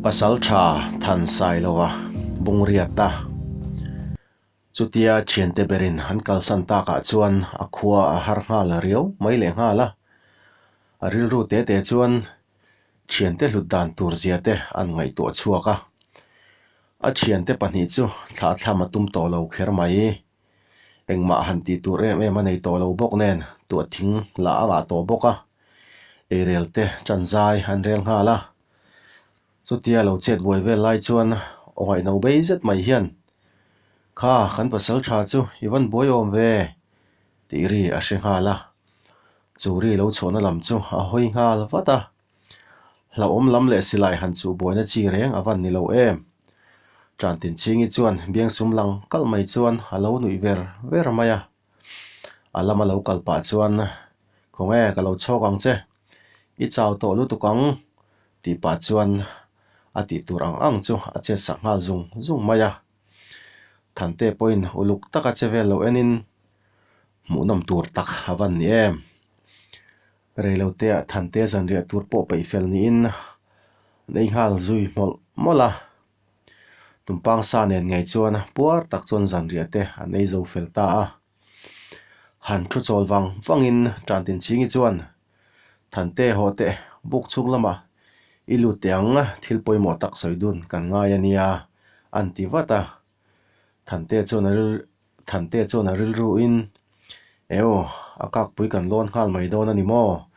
Pasaltha Thansailova Bungriata Chutia thiante berin an kalsan takah chuan a khua a har nghal riau mai leh nghal a. A rilru te te chuan thiante hlut dan tur zia te an ngaihtuah chhuak a. A thiante pahnih chu thlahthlam a tum tawh lo kher mai. Engmah han tih tur em em a nei tawh lo bawk nen tuah thing lah a ngah tawh bawk a. Eirel te tan zai an rel nghal a. Chutia lo chet buai vel lai chuan aw ngaihno bei zet mai hian, Kha, kan pasal tha chu i van buai awm ve, tih ri a hre nghal a. Chu ri lo chhuahna lam chu a hawi nghal vat a. Hlauhawm lam leh silai han chuh buaina chi reng a van ni lo em. Tantinchhingi chuan biangsum lang kalh mai chuan a lo nuih ver ver mai a. A lama lo kal pah chuan, Khawnge ka lo chhawk ang che, i chau tawh lutuk ang, tih pah chuan a tih tur ang ang chu a chet sak nghal zung zung mai a. Thante pawhin uluk taka che vel lo enin hmuhnawm tur tak a van ni em. Reiloteah Thante zanriah tur pawh peih fel niin an ei nghal zui mawlh mawlh a. Tumpang sa nen ngei chuan puar tak chuan zanriah te an ei zo fel ta a. Han thu chawl vang vangin Tantinchhingi chuan, Thante haw teh, buk chhung lamah i lut teh ang, thil pawimawh tak sawi dun kan ngai a nia, an ti vat a. Thante chuan a Thante chuan a rilruin, Eo, a kakpui kan lawn nghal mai dawn a ni maw?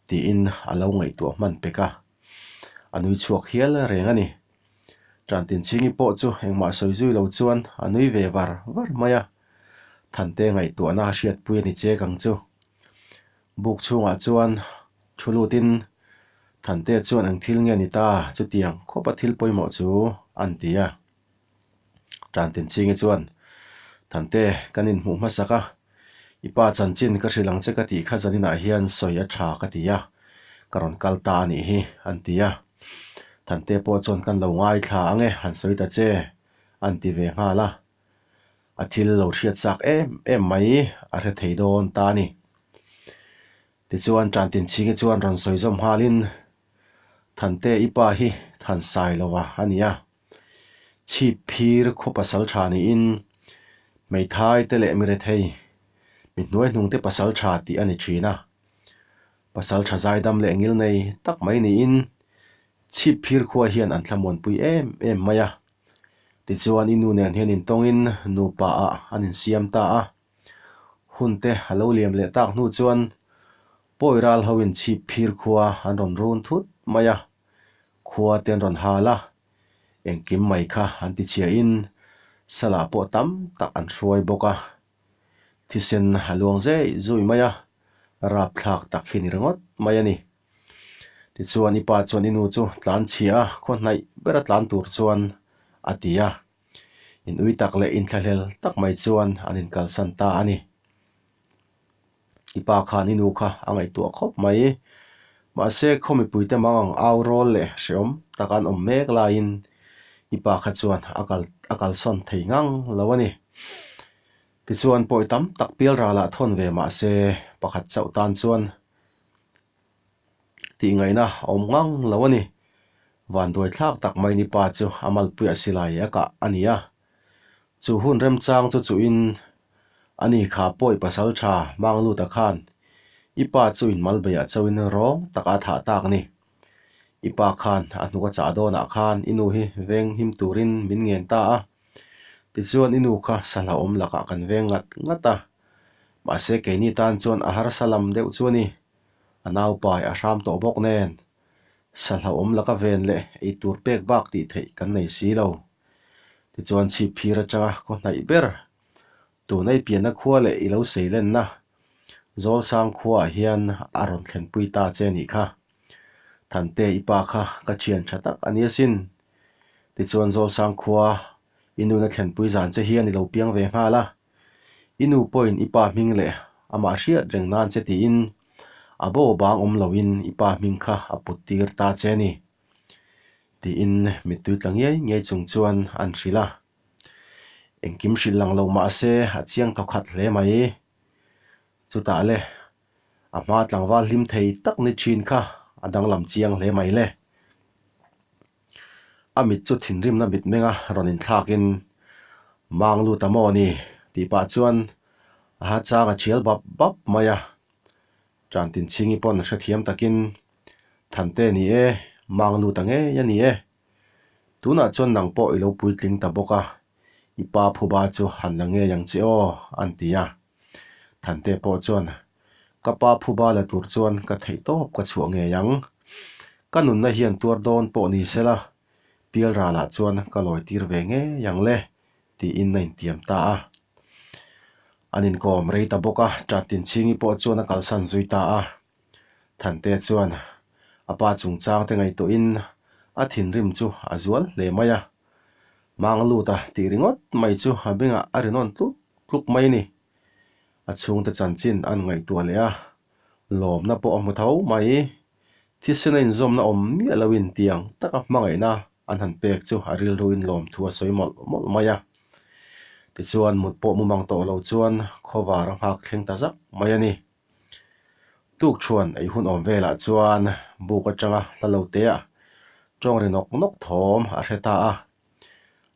tiin a lo ngaihtuah hman pek a. A nui chhuak hial reng a ni. Tantinchhingi pawh chu engmah sawi zui lo chuan a nui ve var var mai a. Thante ngaihtuahna a hriatpui a ni chek ang chu. Buk chhungah chuan thu lutin Thante chuan eng thil nge ni ta chutiang khawpa thil pawimawh chu an ti a. Tantinchhingi chuan, Thante, kan inhmuh hmasak a, i pa chanchin ka hrilh ang che ka tih kha zaninah hian sawi a tha ka ti a, ka rawn kal ta a nih hi, an ti a. Thante pawh chuan kan lo ngaithla ang e, han sawi ta che, an ti ve nghal a. A thil lo hriat chak em em mai a hre thei dawn ta a ni. Tichuan Tantinchhingi chuan rawn sawi zawm nghalin, Thante i pa hi Thansailova a ni a. Chhip phir khaw pasal tha niin hmeithai te leh mirethei mi hnuai hnung te pasal tha tih a ni thin a. Pasal tha zaidam leh ngil nei tak mai niin chhip phir khua hian an thlamuanpui em em mai a. Tichuan i nu nen hian intawngin nupa ah an insiam ta a. Hun te a lo liam leh tak hnu chuan pawi ral hoin chhip phir khua an rawn run thut mai a. Khua te an rawn hal a, engkim mai kha an ti chhiahin salah pawh tam tak an hruai bawk a. Thisen a luang zei zui mai a, rapthlak tak hi ni ringawt mai a ni. Tichuan i pa chuan i nu chu tlan chhia a, khaw hnaih bera tlan tur chuan a ti a. In ui tak leh inthlahlel tak mai chuan an inkalsan ta a ni. I pa khan i nu kha a ngaihtuah khawp mai. Mahse, khaw mipuite mang ang au rawl leh hrehawm tak an awm mek laiin i pa kha chuan a kal a kalsawn thei ngang lo a ni. Tichuan, pawi tam tak pial ralah thawn ve mahse, pakhat chauh tan chuan tih ngaihna a awm ngang lo a ni. Vanduai thlak tak mai ni pa chu a malpuiah silai a kah a ni a. Chu hun remchang chu chuhin ani kha pawi pasal tha mang lut a khan i pa chu in malbeiah chauhin rawng taka a thah tak a ni. I pa khan a hnuk a chah dawnah khan i nu hi veng him turin min ngen ta a. Tichuan i nu kha sahlauhawm lakah kan veng ngat ngat a. Mahse keini tan chuan a harsa lam deuh chu a ni. A naupai a hram tawh bawk nen sahlauhawm laka ven leh eitur pek bak tih theih kan nei si lo. Tichuan chhip phir atanga khaw hnaih ber tun ei pianna khua leh i lo sei lenna Zawlsang khuaah hian a rawn thlenpui ta che nih kha. Thante i pa kha ka thian tha tak a ni asin. Tichuan Zawlsang khua i nuna thlenpui zan che hian i lo piang ve nghal a. I nu pawhin i pa hming leh amah hriat reng nan che tiin a bo bang awm loin i pa hming kha a put tir ta che a ni. Tiin mittui tla ngiai ngiai chung chuan an hrilh a. Engkim hrilh lang lo mah se a chiang thaw khat hle mai. Chutah le, a hma tlangval hlim thei tak ni thin kha a danglam chiang hle mai le. A mit chu thinrimna mitmenga rawn inthlakin, Mang lut a maw ni? tih pah chuan a ha chang a thial bap bap mai a. Tantinchhingi pawn hrethiam takin, Thante ni e, mang lut a ngei a ni e. Tunah chuan nang pawh i lo puitling ta bawk a, i pa phuba chu han la ngei ang che aw, an ti a. Thante pawh chuan, Ka pa phuba la tur chuan ka theih tawp ka chhuah ngei ang. Ka nunna hian tuar dawn pawh ni sela, pial ralah chuan ka lawi tir ve ngei ang le, tiin a intiam ta a. An inkawm rei ta bawk a, Ṭattinchhingi pawh chuan a kalsan zui ta a. Thante chuan a pa chungchang te ngaihtuahin a thinrim chu a zual hle mai a. Mang lut a tih ringawt mai chu a bengah a ri nawn tluk tluk mai a ni. A chhungte chanchin an ngaihtuah leh a, lawmna pawh a hmu tho mai. Thisen a inzawmna awm miah loin tiang taka hmangaihna an han pek chu a rilruin lawmthu a sawi mawlh mawlh mai a. Tichuan mut pawh mumang tawh lo chuan khawvar a nghak thleng ta zak mai a ni. Tuk chuan ei hun awm velah chuan buk atanga hla lo te ah tawng ri nawk nawk thawm a hre ta a,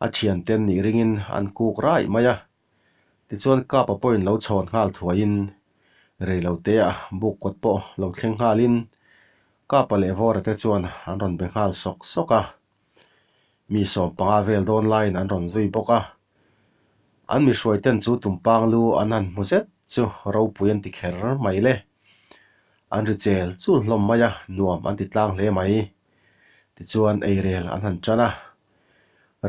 a thiante an nih ringin an kuk raih mai a. Tichuan Kapa pawhin lo chhawn nghal thuaiin rei lo te ah buk kawt pawh lo thleng nghalin Kapa leh Vawra te chuan an rawn be nghal sawk sawk a. Mi 15 vel dawn laiin an rawn zui bawk a. An mi hruaiten chu tumpang lu an han hmu zet chu ropui an ti kher mai le. An ri chel chul hlawm mai a, nuam an ti tlang hle mai. Tichuan eirel an han tan a.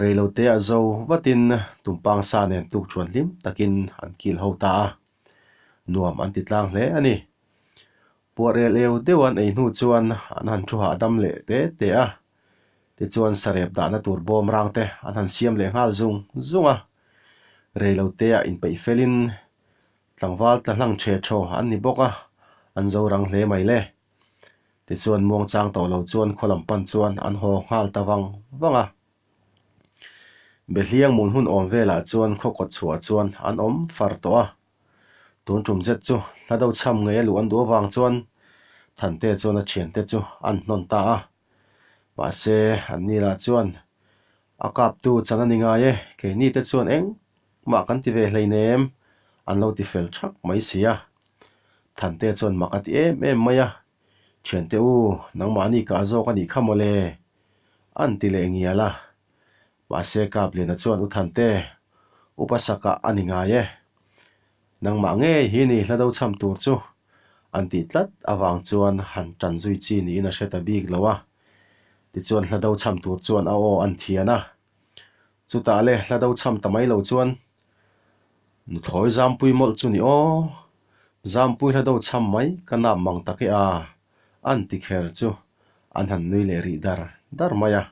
Reilote a zo vatin tumpang sa nen tuk chuan hlim takin an kil ho ta a. Nuam an ti tlang hle a ni. Puah rel eu deuh an ei hnu chuan an han thu hahdam leh te te a. Tichuan sarep dahna tur bawm rang te an han siam leh nghal zung zung a. Reilote ah inpeih felin tlangval tla hlang the thaw an ni bawk a, an zo rang hle mai le. Tichuan muangchang tawh lo chuan khaw lam pan chuan an haw nghal ta vang vang a. Behliang mun hun awm velah chuan khaw kawt chhuah chuan an awm far tawh a. Tun tum zet chu hla do chham ngei a luh an duh avang chuan Thante chuan a thiante chu an hnawn ta a. Mahse, an ni lah chuan a kaptu chan a ni ngai e, keini te chuan engmah kan ti ve hleinem an lo ti fel thak mai si a. Thante chuan mak a ti em em mai a, Thiante u, nangmahni kah zawk a nih kha mawle, an ti leh ngial a. Mahse, Kapliana chuan U Thante, upa sakah a ni ngai e. Nangmah ngei hi ni hla do chham tur chu an tih tlat avang chuan han tan zui chi niin a hre ta bik lo a. Tichuan hla do chham tur chuan a aw an thian a. Chutah le hla do chham ta mai lo chuan nuthlawi zampui mawlh chu ni aw, zampui hla do chham mai ka nap mang tak e a, an ti kher chu an han nui leh rih dar dar mai a.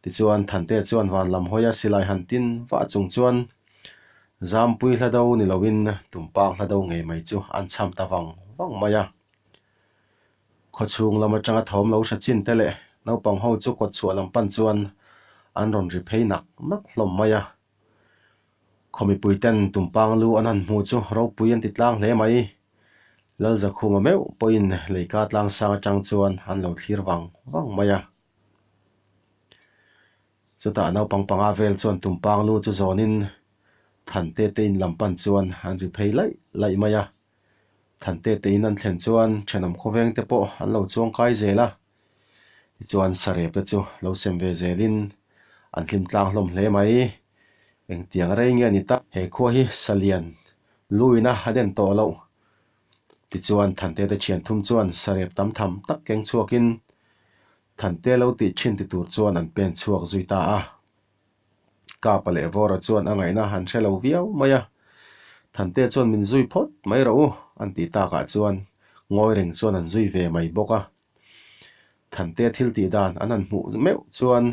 Tichuan Thante chuan van lam hawia silai han tin vah chung chuan Zampui hla do ni loin Tumpang hla do ngei mai chu an chham ta vang vang mai a. Khawchhung lam atanga thawm lo hre chin te leh naupang ho chu kawtchhuah lam pan chuan an rawn ri phei nak nak hlawm mai a. Khaw mipui ten Tumpang lu an han hmu chu ropui an ti tlang hle mai. Lalzakhuma meuh pawhin leika tlangsang atang chuan an lo thlir vang vang mai a. Chutah naupang panga vel chuan tumpang lu chu zawnin Thante te in lam pan chuan an ri phei laih laih mai a. Thante te in an thlen chuan thenawm khawveng te pawh an lo chuang kai zel a. Tichuan sarep te chu lo sem ve zelin an hlim tlang hlawm hle mai. Engtiang rei nge ni tak? He khua hi salian luina a den tawh loh. Tichuan Thante te thian thum chuan sarep tam tham tak keng chhuakin Thante lo tih thin ti tur chuan an pen chhuak zui ta a. Kapa leh Vawra chuan a ngaihna han hre lo viau mai a. Thante chuan min zui phawt mai rawh u an tih takah chuan ngawi reng chuan an zui ve mai bawk a. Thante thil tih dan an han hmuh meuh chuan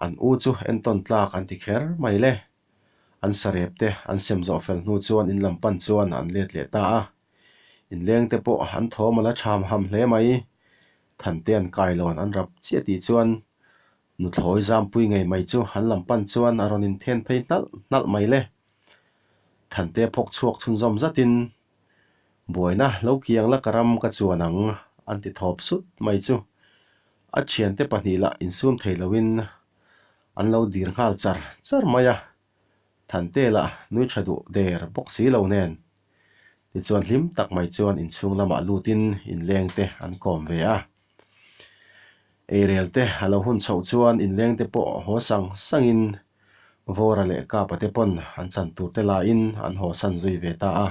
an u chu entawn tlak an ti kher mai le. An sarep te an sem zawh fel hnu chuan in lam pan chuan an let leh ta a. Inleng te pawh an thawm a la tham ham hle mai. Thante an kailawn an rap chiah tih chuan nuthlawi zampui ngei mai chu an lam pan chuan a rawn inthen phei hnalh hnalh mai le. Thante phawk chhuak chhunzawm zatin buaina lo kiang la ka ram ka chuan ang an ti thawp sut mai chu a thiante pahnih lah insum thei loin. An lo dir nghal char char mai a, Thante lah nui tha duh der bawk si lo nen. Tichuan hlim tak mai chuan inchhung lamah lutin inleng te an kawm ve a. Eirel te a lo hun chhoh chuan inleng te pawh haw sang sangin Vawra leh Kapa te pawn an chan tur te lahin an haw san zui ve ta a.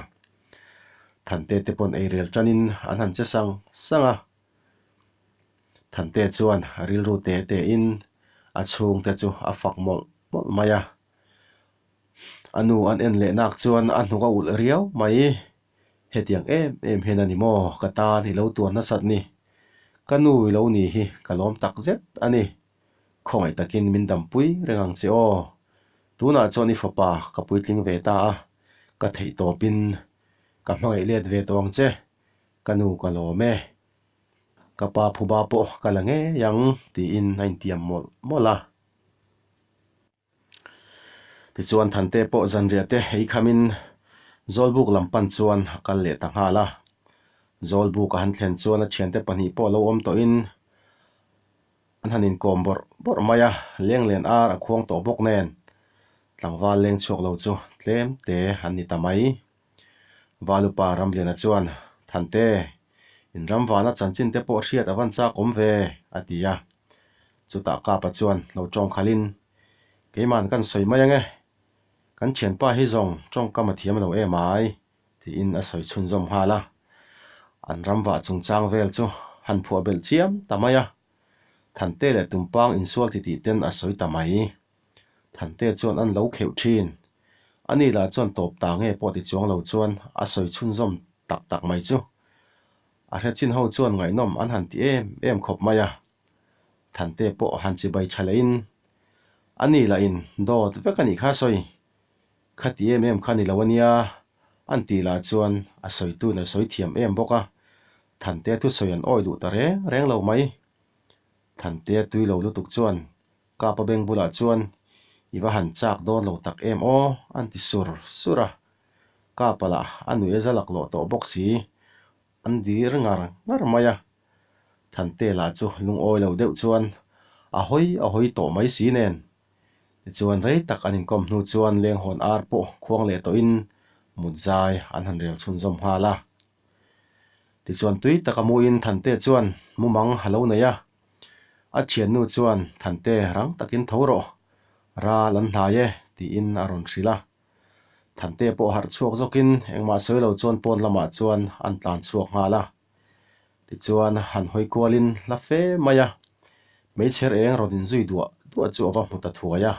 Thante te pawn eirel tanin an han che sang sang a. Thante chuan a rilru te tein a chhungte chu a fak mawlh mawlh mai a. A nu an en leh nak chuan a hnuk a ulh riau mai. Hetiang em em hian a ni maw ka tan i lo tuar nasat ni. Ka nu i lo ni hi ka lawm tak zet a ni. Khawngaih takin min dampui reng ang che aw. Tunah chuan i fapa ka puitling ve ta a, ka theih tawpin ka hmangaih let ve tawh ang che. Ka nu ka lawm e. Ka pa phuba pawh ka la ngei ang tiin a intiam mawlh mawlh a. Tichuan Thante pawh zanriah te ei khamin Zawlbuk lam pan chuan a kal leh ta nghal a. Zawlbuk a han thlen chuan a thiante pahnih pawh lo awm tawhin an han inkawm bawrh bawrh mai a, lenglen ar a khuang tawh bawk nen tlangval leng chhuak lo chu tlem te an ni ta mai. Valupa Ramliana chuan, Thante, in ram vana chanchin te pawh hriat a van chak awm ve, a ti a. Chutah Kapa chuan lo tawng khalhin, Keiman kan sawi mai ange, kan thianpa hi zawng tawngkam a thiam lo em ai, tiin a sawi chhunzawm nghal a. An ram vah chungchang vel chu han phuah belh chiam ta mai a. Thante leh Tumpang insual titih ten a sawi ta mai. Thante chuan an lo kheuh thin. Ani lah chuan tawp ta nge pawh ti chuang lo chuan a sawi chhunzawm tak tak mai chu. A hre chin ho chuan ngaihnawm an han ti em em khawp mai a. Thante pawh han chibai tha lehin ani lahin dawt vek a nih kha sawi. Khati em em kha ni lo a nia an tih lah chuan a sawituin a sawi thiam em bawk a. Thante thusawi an awi duh ta reng reng lo mai. Thante tui lo lutuk chuan Kapa beng bulah chuan, I va han chak dawn lo tak em aw, an ti sur sur a. Kapa lah a nuih a za laklawh tawh bawk si, an dir ngar ngar mai a. Thante lah chu lungawi lo deuh chuan a hawi a hawi tawh mai si nen. Tichuan rei tak an inkawm hnu chuan lenghawn ar pawh khuang leh tawhin mut zai an han rel chhunzawm nghal a. Tichuan tui taka muin Thante chuan mumang a lo nei a. A thiannu chuan, Thante, rang takin tho rawh, ral an hnai e, tiin a rawn hrilh a. Thante pawh harh chhuak zawkin engmah sawi lo chuan pawn lamah chuan an tlan chhuak nghal a. Tichuan, han hawi kualin hla fe mai a, hmeichher eng rawn inzui duah duah chu a va hmu ta thuai a.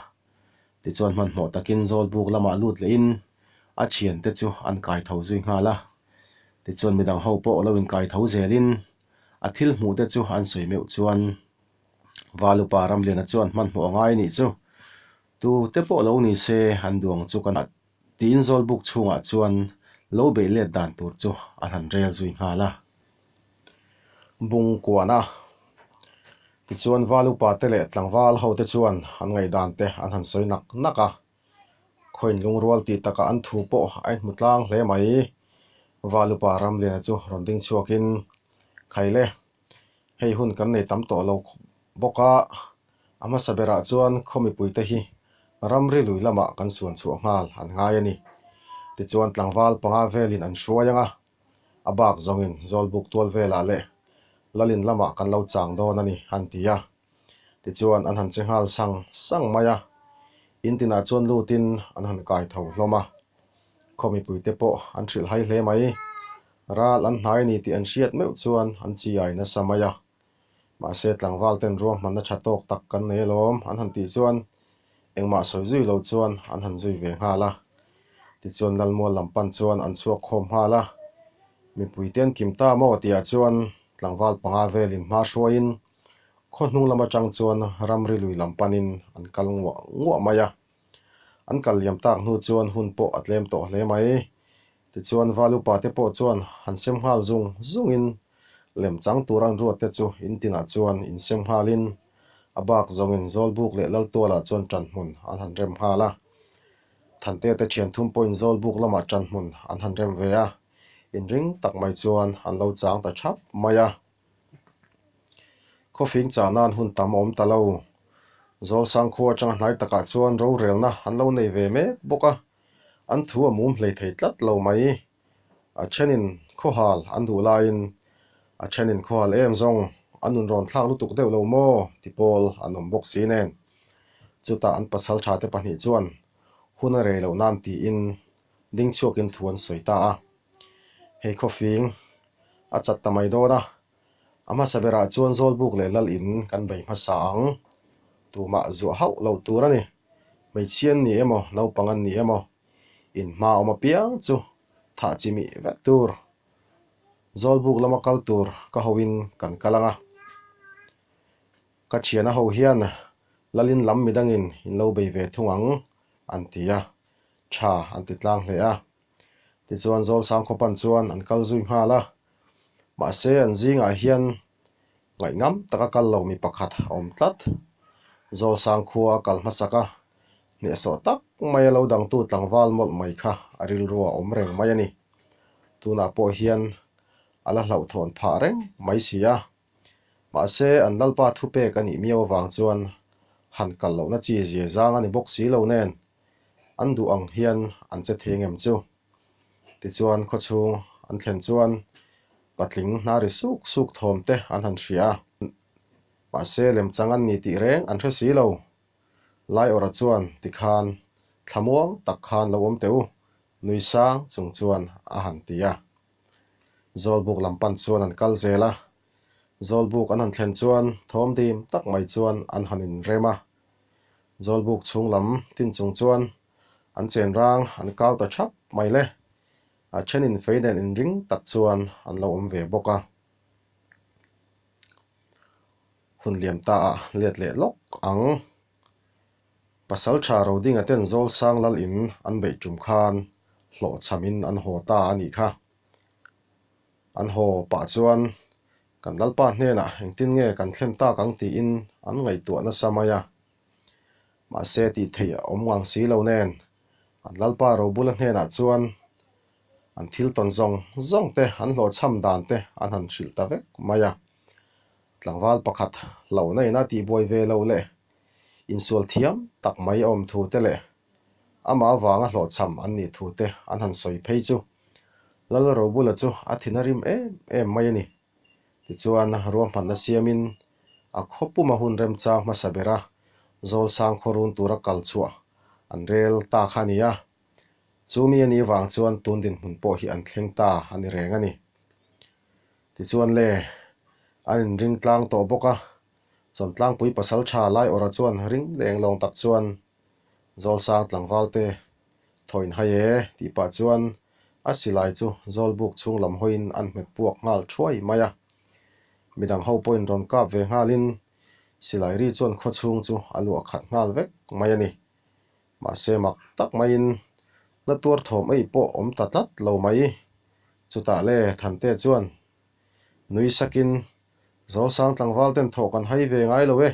Tichuan hmanhmawh takin Zawlbuk lamah lut lehin a thiante chu an kai tho zui nghal a. Tichuan midang ho pawh lo inkai tho zelin A thil hmuh te chu an sawi meuh chuan Valupa Ramliana chuan hmanhmawh a ngai anih chu. Tu te pawh lo ni se an duang chu ka tiin Zawlbuk chhungah chuan lo beih let dan tur chu an han rel zui nghal a. Bung kuan a. Tichuan Valupa te leh tlangval ho te chuan an ngaihdan te an han sawi nak nak a. Khawiin lungrual tih takah an thu pawh a inhmu tlang hle mai. Valupa Ramliana chu rawn ding chhuakin, Khaile, hei hun kan nei tam tawh lo bawk a, a hmasa berah chuan khaw mipuite hi ramri lui lamah kan suan chhuah nghal an ngai a ni. Tichuan tlangval panga velin an hruai ang a, a bak zawngin Zawlbuk tual velah leh Lalin lamah kan lo chang dawn a ni, an ti a. Tichuan an han che nghal sang sang mai a, in tinah chuan lutin an han kai tho hlawm a. Khaw mipuite pawh an hrilh hai hle mai. Ral an hnai a ni tih an hriat meuh chuan an chi ai nasa mai a. Mahse tlangval ten ruahmanna tha tawk tak kan nei alawm an han tih chuan engmah sawi zui lo chuan an han zui ve nghal a. Tichuan Lalmual lam pan chuan an chhuak khawm nghal a. Mipuite an kim ta maw tihah chuan tlangval panga velin hma hruaiin Khaw hnung lam atang chuan ramri lui lam panin an kal nguah nguah mai a. An kal liam tak hnu chuan hun pawh a tlem tawh hle mai. Tichuan Val upa te pawh chuan han sem nghal zung zungin lem chang tur an ruat te chu in tinah chuan in sem nghalin a bak zawngin Zawlbuk leh Laltualah chuan ṭanhmun an han rem nghal a. Thante te thian thum pawhin Zawlbuk lamah ṭanhmun an han rem ve a, inring tak mai chuan an lo chang ta ṭhap mai a. Khawfing chah nan hun tam a awm ta lo. Zawlsang khua atanga hnai takah chuan rorelna an lo nei ve mek bawk a, an thu a mum hlei thei tlat lo mai. A thenin khawhal an duh laiin a thenin khawhal em zawng an nun rawn thlak lutuk deuh lo maw ti pawl an awm bawk si nen. Chutah an pasaltha te pahnih chuan hun a rei loh nan tiin ding chhuakin thu an sawi ta a. Hei khawfing a chat ta mai dawn a, a hmasa berah chuan Zawlbuk leh Lal in kan bei hmasa ang. Tumah zuah hauh loh tur a ni. Hmeichhia an ni emaw, naupang an ni emaw, in hma awm apiang chu thah chi mih vek tur. Zawlbuk lama kal tur ka hoin kan kal ang a. Ka thiana ho hian Lalin lam midangin in lo bei ve thung ang, an ti a. Tha an ti tlang hle a. Tichuan Zawlsang khawpan chuan an kal zui nghal a. Mahse an zingah hian ngaihngam taka kal lo mi pakhat a awm tlat. Zawlsang khua a kal hmasak a, hnehsawh tak maia lo dangtu tlangval mawlh mai kha a rilru a awm reng mai a ni. Tunah pawh hian a la hlauhthawn phah reng mai si a. Mahse an Lalpa thupek a nih miau avang chuan han kal lohna chi zia zang a ni bawk si lo nen an duh ang hian an che thei ngem chu. Tichuan khawchhung an thlen chuan patling hna ri suk suk thawm te an han hria a, mahse lemchang an ni tih reng an hre si lo. Laiawrha chuan tikhan thlamuang tak khan lo awm teh u, nui sang chung chuan a han ti a. Zawlbuk lam pan chuan an kal zel a, Zawlbuk an han thlen chuan thawm dim tak mai chuan an han inrem a. Zawlbuk chhung lam tin chung chuan an chen rang an kau ta thap mai le. A thenin fei nen inring tak chuan an lo awm ve bawk a. Hun liam ta ah let leh lawk ang. Pasaltha Rodinga ten Zawlsang lal in an beih tum khan hlawhchham in an haw ta a nih kha. An haw pah chuan kan Lalpa hnenah engtin nge kan thlen tak ang tiin an ngaihtuah nasa mai a. Mahse tih theih a awm ngang si lo nen an Lalpa Robula hnenah chuan an thil tawn zawng zawng te an hlawhchham dan te an han hrilh ta vek mai a. Tlangval pakhat hlauhna ina tihbuai ve lo leh insual thiam tak mai a awm thu te leh amah avanga hlawhchham an nih thu te an han sawi phei chu Lal Robula chu a thin a rim em em mai a ni. Tichuan ruahmanna siamin a khaw puma hun remchang hmasa bera Zawlsang khaw run tura kal chhuah an rel ta kha a ni a. Chu mi a nih vang chuan tun dinhmun pawh hi an thleng ta a ni reng a ni. Tichuan le, an inring tlang tawh bawk a, Chawntlangpui pasaltha Laiawrha chuan ring leng lawng tak chuan Zawlsang tlangvalte thawiin hai e tih pah chuan a silai chu Zawlbuk chhung lam hawiin an hmet puak nghal thuai mai a. Midang ho pawhin rawn kap ve nghalin silai ri chuan khaw chhung chu a luah khat nghal vek mai a ni. Mahse mak tak maiin na tuar thawm ei pawh awm ta tlat lo mai. Chutah le Thante chuan nui sakin Zawlsang tlangval ten thawh kan hai ve ngai lo e,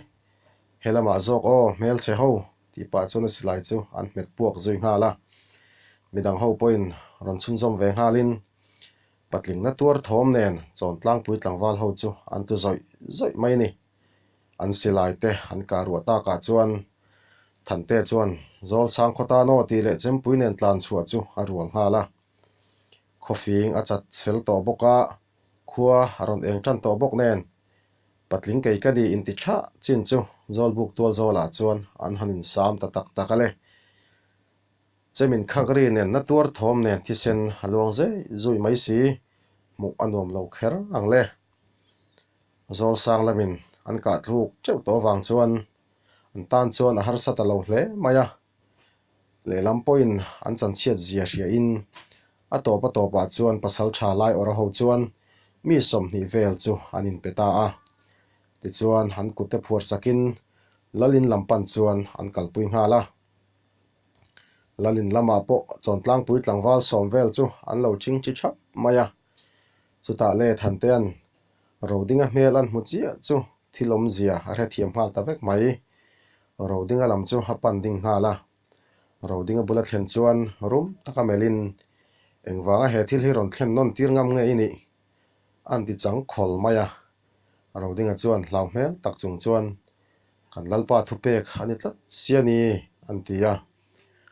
he lamah zawk aw hmelchhe ho tih pah chuan a silai chu an hmet puak zui nghal a. Midang ho pawhin rawn chhunzawm ve nghalin patling na tuar thawm nen Chawntlangpui tlangval ho chu an tu zawih zawih mai a ni. An silai te an kah ruah takah chuan Thante chuan Zawlsang khaw tan aw tih leh Chempui nen tlan chhuah chu a rual nghal a. Khawfing a chat fel tawh bawk a, khua a rawn eng tan tawh bawk nen patling kei ka ni inti thlah chin chu Zawlbuk tual zawlah chuan an han insam ta tak tak a le. Chemin khak ri nen na tuar thawm nen thisen a luang zui zui mai si, hmuh a nuam lo kher ang le. Zawlsang lamin an kah thluk teuh tawh avang chuan an tan chuan a harsa ta lo hle mai a. Lehlam pawhin an chanchhiat zia hriain a tawp a tawpah chuan pasal tha lai awrh ho chuan mi 20 vel chu an inpe ta a. Tichuan an kutte phuar sakin Lalin lam pan chuan an kalpui nghal a. Lalin lamah pawh Chawntlangpui tlangval sawm vel chu an lo chingchi thap mai a. Chutah le Thantea'n Rodinga hmel an hmu chiah chu thil awmzia a hrethiam nghal ta vek mai. Rodinga lam chu a pan ding nghal a. Rodinga bula thlen chuan rum taka melhin, Engvanga he thil hi rawn thlen nawn tir ngam nge i nih? An ti chang khawl mai a. Rodinga chuan hlau hmel tak chung chuan. Kan Lalpa thupek a ni tlat si a ni, an ti a.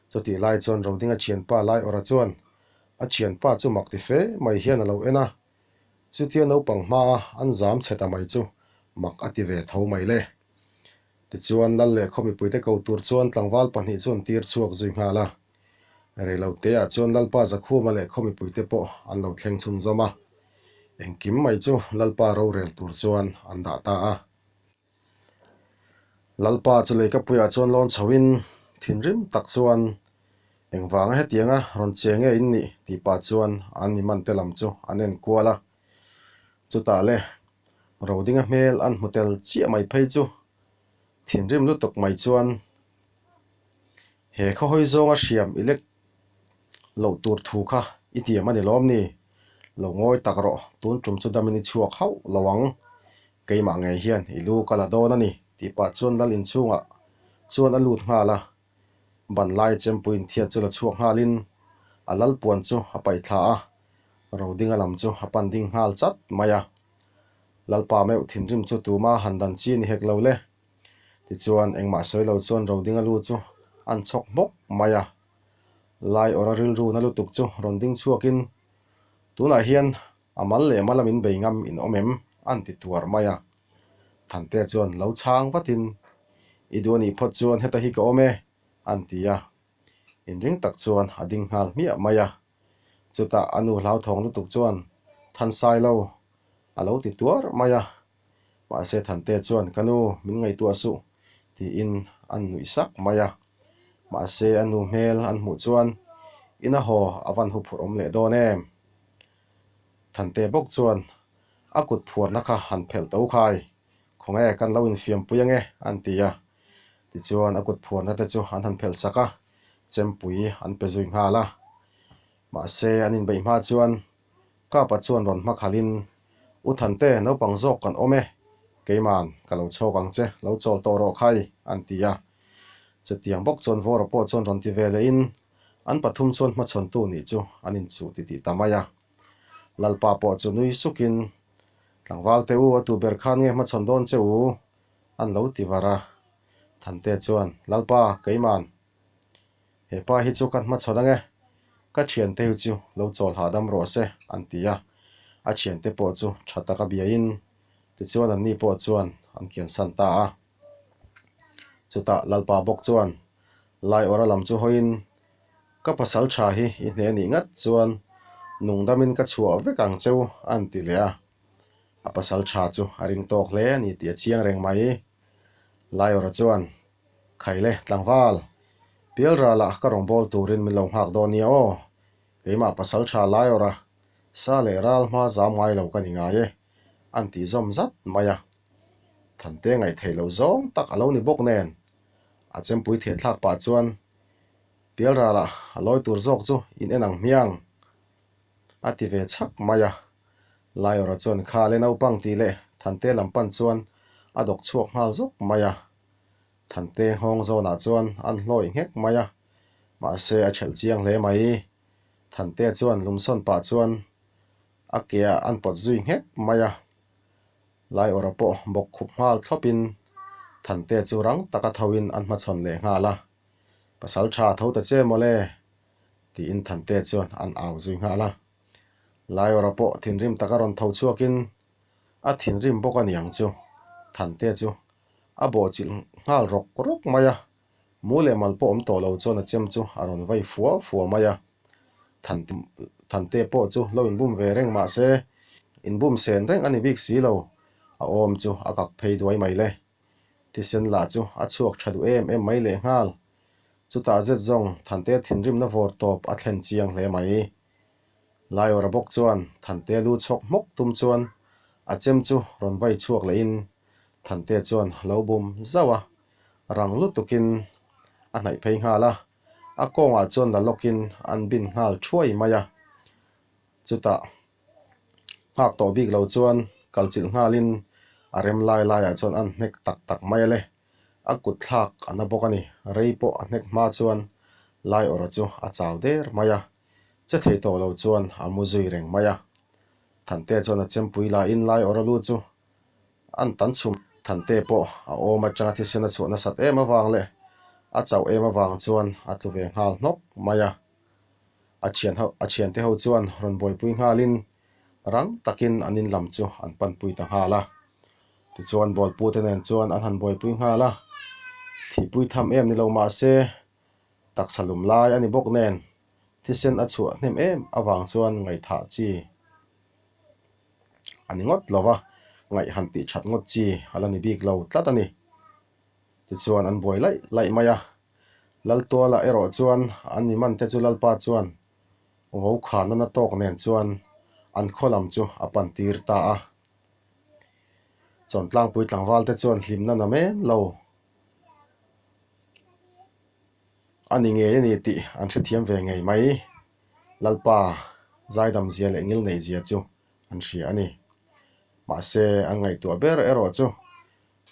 Chutih lai chuan Rodinga thianpa Laiawrha chuan a thianpa chu mak ti fe mai hian a lo en a. Chutia naupang hmaa an zam chhe ta mai chu mak a ti ve tho mai le. Tichuan Lal leh khaw mipuite ko tur chuan tlangval pahnih chu an tir chhuak zui nghal a. Reiloteah chuan Lalpa Zakhuma leh khaw mipuite pawh an lo thleng chhunzawm a. Engkim mai chu Lalpa rorel tur chuan an dah ta a. Lalpa chu leikapuiah chuan lawn chhoin thinrim tak chuan engvanga hetianga rawn che nge in nih tih pah chuan an mi mante lam chu an en kual a. Chutah le Rodinga hmel an hmu tel chiah mai phei chu thinrim lutuk mai chuan He khawhawi zawnga hriam i lek loh tur thu kha i tiam a ni lawm ni? Lo ngawi tak rawh, tun tum chu damin i chhuak hauh lo ang. Keimah ngei hian i lu ka la dawn a ni, tih pah chuan lal inchhungah chuan a lut nghal a. Ban lai chempui inthiat chu la chhuak nghalin a lal puan chu a paih thla a, Rodinga lam chu a pan ding nghal chat mai a. Lalpa meuh thinrim chu tuma han dan chi ni hek lo le. Tichuan, engmah sawi lo chuan Rodinga lu chu an chhawk hmawk mai a. Lai awra rilru na lutuk chu rawn ding chhuakin, Tunah hian a mal leh mal a min bei ngam in awm em? an ti tuar mai a. Thante chuan lo chhang vatin, I duh anih phawt chuan heta hi ka awm e, an ti a. Inring tak chuan a ding nghal hmiah mai a. Chutah a nu hlauthawng lutuk chuan, Thansai lo, a lo ti tuar mai a. Mahse Thante chuan, Ka nu, min ngaihtuah suh, tiin an nuih sak mai a. Mahse a nu hmel an hmuh chuan, Ina haw a van huphurh awm leh dawn em? Thante bawk chuan, A kut phuarna kha han phelh to khai, khawnge kan lo infiampui ange, an ti a. Tichuan a kut phuarna te chu an han phelh sak a, chempui an pe zui nghal a. Mahse an inbeih hma chuan Kapa chuan rawn hma khalhin, U Thante, naupang zawk kan awm e, keiman ka lo chhawk ang che, lo chawl tawh rawh khai, an ti a. Chutiang bawk chuan Vawra pawh chuan rawn ti ve lehin, an pathum chuan hmachhawntu nih chu an inchuh titih ta mai a. Lalpa pawh chu nui sukin, Tlangval te u, a tu ber khan nge hmachhawn dawn che u? an lo ti var a. Thante chuan, Lalpa, keiman. He pa hi chu ka hmachhawn ang e, ka thiante hi chu lo chawl hahdam rawh se, an ti a. A thiante pawh chu tha taka biain, tichuan anni pawh chuan an kiansan ta a. Chutah Lalpa bawk chuan Laiawra lam chu hawiin, Ka pasal tha hi i hne nih ngat chuan nungdamin ka chhuah vek ang cheu, an ti leh a. A pasal tha chu a ring tawk hle a ni tih a chiang reng mai. Laiawra chuan, Khaile, tlangval! Pialralah ka rawn bawl turin min lo nghak dawn nia aw. Keimah pasal tha Laiawra, sa leh ral hma zam ngai lo ka ni ngai e, an tih zawm zat mai a. Thante ngaih theih loh zawng tak a lo ni bawk nen, a chempui theh thlak pah chuan Pialralah a lawi tur zawk chu in en ang hmiang, a ti ve chhak mai a. Laiawra chuan kha le naupang tih leh Thante lam pan chuan a dawk chhuak nghal zawk mai a. Thante nghawng zawnah chuan an hlawih nghek mai a, mahse a ṭhelh chiang hle mai. Thante chuan lumsawn pah chuan a ke ah an pawt zui nghek mai a. Laiawra pawh bawk khup nghal thlawpin Thante chu rang taka thoin an hmachhawn leh nghal a. Pasal ṭha tho ta che mawle! tiin Thante chuan an au zui nghal a. Laiawra pawh thinrim taka rawn tho chhuakin a thinrim bawk a niang chu Thante chu a bawhchilh nghal rawk rawk mai a, mu leh mal pawh awm tawh lo chuan a chem chu a rawn vai fua fua mai a. Thante pawh chu lo inbum ve reng mah se, inbum sen reng a ni bik si lo, a awm chu a kak phei duai mai le. Thisen lah chu a chhuak tha duh em em mai leh nghal. Chutah zet zawng Thante thinrimna vawr tawp a thlen chiang hle mai. Laiawra bawk chuan Thante lu chhawk hmawk tum chuan a chem chu rawn vai chhuak lehin Thante chuan lo bum zauh a, rang lutukin a hnaih phei nghal a, a kawngah chuan la lawkin an bin nghal thuai mai a. Chutah nghak tawh bik lo chuan kalchilh nghalin a rem lai laiah chuan an hnek tak tak mai a le. A kut thlak a na bawk a ni, rei pawh a hnek hma chuan Laiawra chu a chau der mai a, che thei tawh lo chuan a mu zui reng mai a. Thante chuan a chempui lahin Laiawra lu chu an tan chhum. Thante pawh a awm atanga thisen a chhuah nasat em avang leh a chauh em avang chuan a tlu ve nghal hnawk mai a. A thian ho a thiante ho chuan rawn buaipui nghalin rang takin an in lam chu an panpui ta nghal a. Tichuan bawlpute nen chuan an han buaipui nghal a, thihpui tham em ni lo mahse taksa lum lai a ni bawk nen thisen a chhuah hnem em avang chuan ngaihthah chi a ni ngawt lo va, ngaih han tih that ngawt chi a la ni bik lo tlat a ni. Tichuan an buai laih laih mai a, Laltuala erawh chuan an ni man te chu Lalpa chuan Vaukhana na tawk nen chuan an khaw lam chu a pan tir ta a. Chawntlangpui tlangval te chuan hlimna na men lo a ni ngei a ni tih an hrethiam ve ngei mai. Lalpa zaidam zia leh ngil neih zia chu an hria a ni. Mahse an ngaihtuah ber erawh chu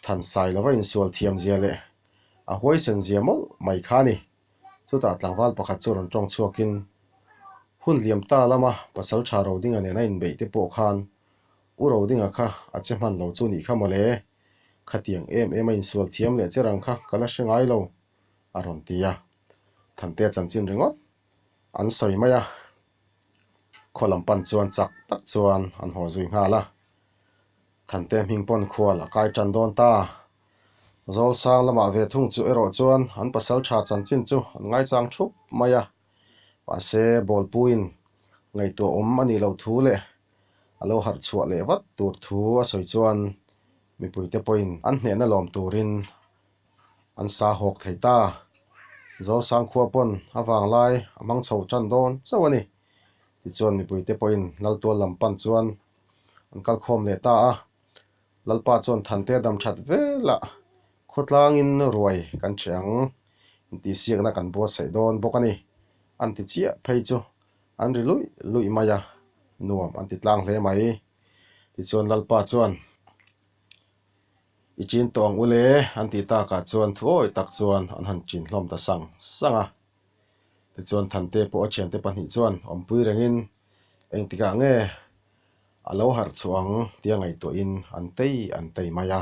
Thansai lova insual thiam zia leh a huaisen zia mawlh mai kha a ni. Chutah tlangval pakhat chu rawn tawng chhuakin, Hun liam ta lama pasal tha Rodinga nen a inbeih te pawh khan U Rodinga kha a che hman lo chu nih kha mawle, khatiang em em a insual thiam leh che rang kha ka la hre ngai lo, a rawn ti a. Thantea chanchin ringawt an sawi mai a, khaw lam pan chuan chak tak chuan an haw zui nghal a. Thante hming pawn khual a kai tan dawn ta. Zawlsang lamah ve thung chu erawh chuan an pasal tha chanchin chu an ngaichang thup mai a. Mahse, Bawlpuiin ngaihtuah awm a nih loh thu leh a lo harh chhuah leh vat tur thu a sawi chuan mipuite pawhin an hnehna lawm turin an sa hawk thei ta. Zawlsang khua pawn a vanglai a hmang chho tan dawn chauh a ni. Tichuan mipuite pawhin Laltual lam pan chuan an kal khawm leh ta a. Lalpa chuan Thante dam that velah khawtlangin ruai kan ṭheh ang, intihsiakna kan buatsaih dawn bawk a ni. An ti chiah phei chu an ri luih luih mai a, nuam an ti tlang hle mai. Tichuan Lalpa chuan I chin tawh ang u le an tih takah chuan thuawi tak chuan an han chin hlawm ta sang sang a. Tichuan Thante pawh a thiante pahnih chuan awmpui rengin engtikah nge a lo harh chhuah ang tia ngaihtuahin an tei an tei mai a.